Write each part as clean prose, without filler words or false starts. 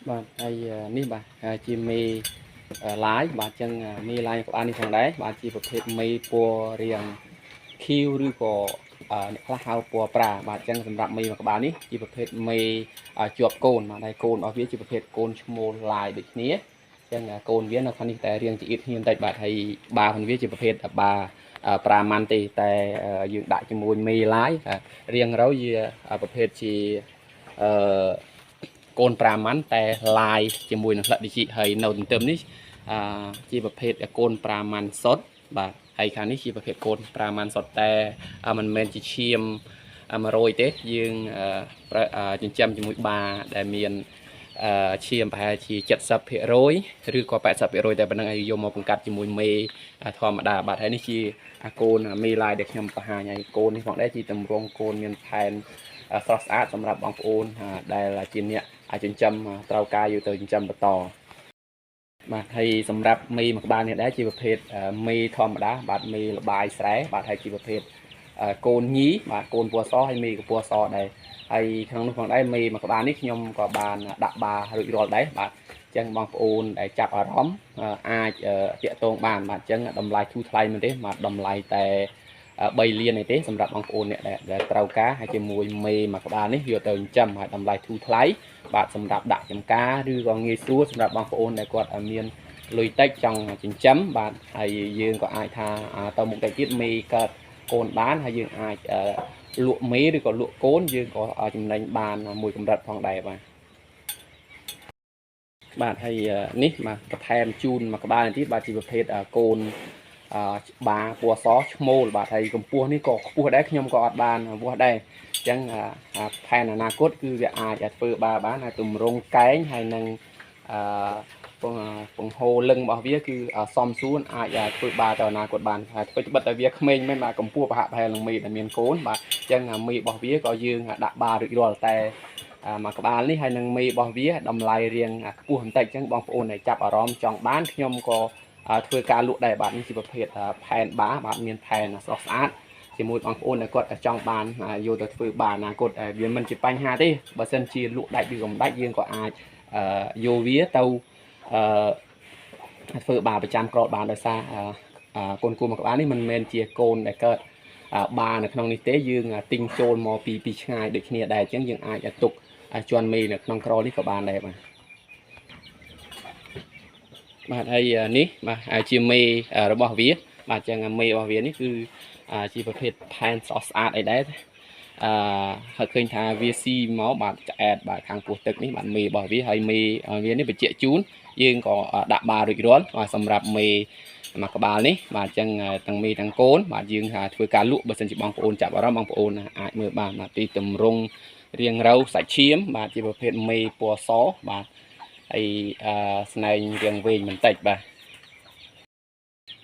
បាទហើយនេះបាទជាមេឡាយបាទអញ្ចឹងមេឡាយក្បាលនេះផងដែរបាទជាប្រភេទមេពណ៌រាងខៀវឬក៏អ្នកខ្លះហៅពណ៌ប្រាបាទអញ្ចឹងសម្រាប់មេមួយក្បាលនេះជាប្រភេទមេជាប់កូនបាទហើយកូនរបស់វាជាប្រភេទកូនឈ្មោលឡាយដូចគ្នាអញ្ចឹងកូនវានៅខាងនេះតែរាងជាអ៊ីតគ្នាបន្តិចបាទហើយបារបស់វាជាប្រភេទបាប្រាម៉ាន់ទេតែយើងដាក់ជាមួយមេឡាយរាងរោជាប្រភេទជាអឺកូនប្រាម៉ាន់តែឡាយជាមួយនឹងផ្លិតឌីជីហើយនៅទន្ទឹមនេះជាប្រភេទកូនប្រាម៉ាន់សុតបាទហើយខាងនេះជាប្រភេទកូនប្រាម៉ាន់សុតតែមិនមែនជាឈាម100ទេយើងចិញ្ចឹមជាមួយបាដែលមានឈាមប្រហែលជា70%ឬក៏80%តែប៉ុណ្្នឹងឲ្យយកមកបង្កាត់ជាមួយមេធម្មតាបាទហើយនេះជាកូនមេឡាយដែលខ្ញុំបង្ហាញហើយកូននេះផងដែរជាតម្រងកូនមានផែនស្រស់ស្អាតសម្រាប់បងប្អូនដែលជាអ្នកចិញ្ចឹមត្រូវការយកទៅចិញ្ចឹមបន្តបាទហើយសម្រាប់មេមួយក្បាលនេះដែរជាប្រភេទមេធម្មតាបាទមេលបាយស្រែបាទហើយជាប្រភេទកូនញីបាទកូនពណ៌សហើយមេកពណ៌សដែរហើយក្នុងនោះផងដែរមេមួយក្បាលនេះខ្ញុំក៏បានដាក់បារួចរាល់ដែរបាទអញ្ចឹងបងប្អូនដែលចាប់អារម្មណ៍អាចតាក់ទងបានបាទអញ្ចឹងតម្លៃធូរថ្លៃមែនទេបាទតម្លៃតែ3លានទេសម្រាប់បងប្អូនអ្នកដែលត្រូវការហើយជាមួយមេមួយក្បាលនេះយកទៅចិញ្ចឹមហើយតម្លៃធូរថ្លៃបាទសម្រាប់ដាក់ចំការឬក៏ងាយស្រួលសម្រាប់បងប្អូនដែលគាត់មានលុយតិចចង់ចិញ្ចឹមបាទហើយយើងក៏អាចថាទៅមុខទៅទៀតមេកើតកូនបានហើយយើងអាចលក់មេឬក៏លក់កូនយើងក៏ចំណេញបានមួយកម្រិតផងដែរបាទបាទហើយនេះបាទបន្ថែមជូនមួយក្បាលនេះទៀតបាទជាប្រភេទកូនបាពណ៌សឈ្មោលបាទហើយកម្ពស់នេះក៏ខ្ពស់ដែរខ្ញុំក៏អត់បានវាស់ដែរអញ្ចឹងផែនអនាគតគឺវាអាចធ្វើបាបានហើយទម្រង់កែងហើយនឹងអឺពងហូលឹងរបស់វាគឺសំសួនអាចធ្វើបាទៅអនាគតបានហើយធ្វើត្បិតតែវាក្មេងមែនបាទកម្ពស់ប្រហាក់ប្រហែលនឹងមេដែលមានកូនបាទអញ្ចឹងមេរបស់វាក៏យើងដាក់បារួចរាល់តែមួយក្បាលនេះហើយនឹងមេរបស់វាតម្លៃរៀងខ្ពស់បន្តិចអញ្ចឹងបងប្អូនដែលចាប់អារម្មណ៍ចង់បានខ្ញុំក៏ធ្វើការលក់ដែរបាទនេះជាប្រភេទផែនបាបាទមានផែនស្រស់ស្អាតជាមួយបងប្អូនដែលគាត់ចង់បានយកទៅធ្វើបាអនាគតវាមិនជាបញ្ហាទេបើសិនជាលក់ដាច់ឬក៏មិនដាច់យើងក៏អាចយកវាទៅធ្វើបាប្រចាំក្រោតបានដោយសារកូនគោមួយក្បាលនេះមិនមែនជាកូនដែលកើតបានៅក្នុងនេះទេយើងទិញចូលមកពីឆ្ងាយដូចគ្នាដែរអញ្ចឹងយើងអាចទុកជន់មេនៅក្នុងក្រនេះក៏បានដែរបាទបាទហើយនេះបាទជាមេរបស់វាបាទអញ្ចឹងមេរបស់វានេះគឺជាប្រភេទផែនស្រស់ស្អាតអីដែរអឺហើយឃើញថាវាស៊ីមកបាទឆ្អែតបាទខាងពោះទឹកនេះបាទមេរបស់វាហើយមេវានេះបញ្ជាក់ជូនយើងក៏ដាក់បារួចរាល់បាទសម្រាប់មេមួយក្បាលនេះបាទអញ្ចឹងទាំងមេទាំងកូនបាទយើងធ្វើការលក់បើសិនជាបងប្អូនចាប់អារម្មណ៍បងប្អូនអាចមើលបានបាទទីតម្រង់រៀងរូវសាច់ឈាមបាទជាប្រភេទមេពណ៌សបាទហើយស្នែងរៀងវែងបន្តិចបាទ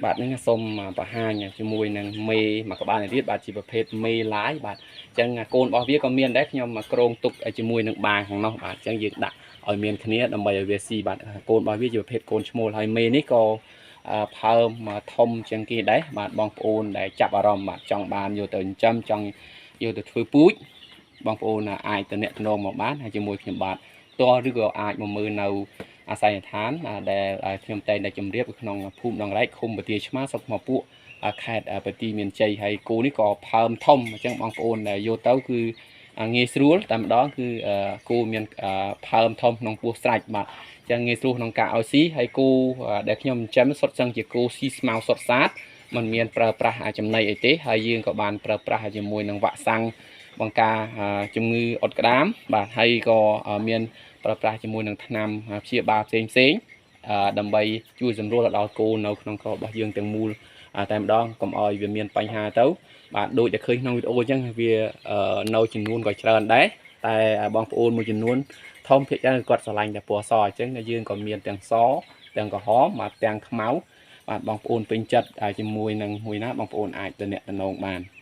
បាទនេះសូមបង្ហាញជាមួយនឹងមេមួយក្បាលនេះទៀតបាទជាប្រភេទមេឡាយបាទអញ្ចឹងកូនរបស់វាក៏មានដែរខ្ញុំក្រងទុកជាមួយនឹងបាខាងនោះបាទអញ្ចឹងយើងដាក់ឲ្យមានគ្នាដើម្បីឲ្យវាស៊ីបាទកូនរបស់វាជាប្រភេទកូនឈ្មោលហើយមេនេះក៏ផើមធំជាងគេដែរបាទបងប្អូនដែលចាប់អារម្មណ៍បាទចង់បានយកទៅចិញ្ចឹមចង់យកទៅធ្វើពូជបងប្អូនអាចទៅអ្នកតំណងមកបានហើយជាមួយខ្ញុំបាទផ្ទាល់ឬក៏អាចមកមើលនៅអាសយដ្ឋានដែលខ្ញុំតែងតែជម្រាបក្នុងភូមិដងរែកឃុំពទាឆ្មាស្រុកថ្មពួកខេត្តបន្ទាយមានជ័យហើយគោនេះក៏ផើមធំអញ្ចឹងបងប្អូនដែលយកទៅគឺងាយស្រួលតែម្ដងគឺគោមានផើមធំក្នុងពោះស្រាច់បាទអញ្ចឹងងាយស្រួលក្នុងការឲ្យស៊ីហើយគោដែលខ្ញុំចិញ្ចឹមសុទ្ធសឹងជាគោស៊ីស្មៅសុទ្ធសាធมันមានប្រើប្រាស់ចំណីអីទេហើយយើងក៏បានប្រើប្រាស់ជាមួយនឹងវ៉ាក់សាំងបង្ការជំងឺអុតក្តាមបាទហើយក៏មានប្រើប្រាស់ជាមួយនឹងថ្នាំព្យាបាលផ្សេងផ្សេងដើម្បីជួយសម្រួលដល់គោនៅក្នុងក្ររបស់យើងទាំងមូលតែម្ដងកុំឲ្យវាមានបញ្ហាទៅបាទដូចតែឃើញក្នុងវីដេអូអញ្ចឹងវានៅចំនួនក៏ច្រើនដែរតែបងប្អូនមួយចំនួនធំភាគច្រើនគាត់ស្រឡាញ់តែពណ៌សអញ្ចឹងយើងក៏មានទាំងសទាំងក្រហមបាទទាំងខ្មៅបាទបងប្អូនពេញចិត្តជាមួយនឹងមួយណាបងប្អូនអាចទៅអ្នកតំណងបាន។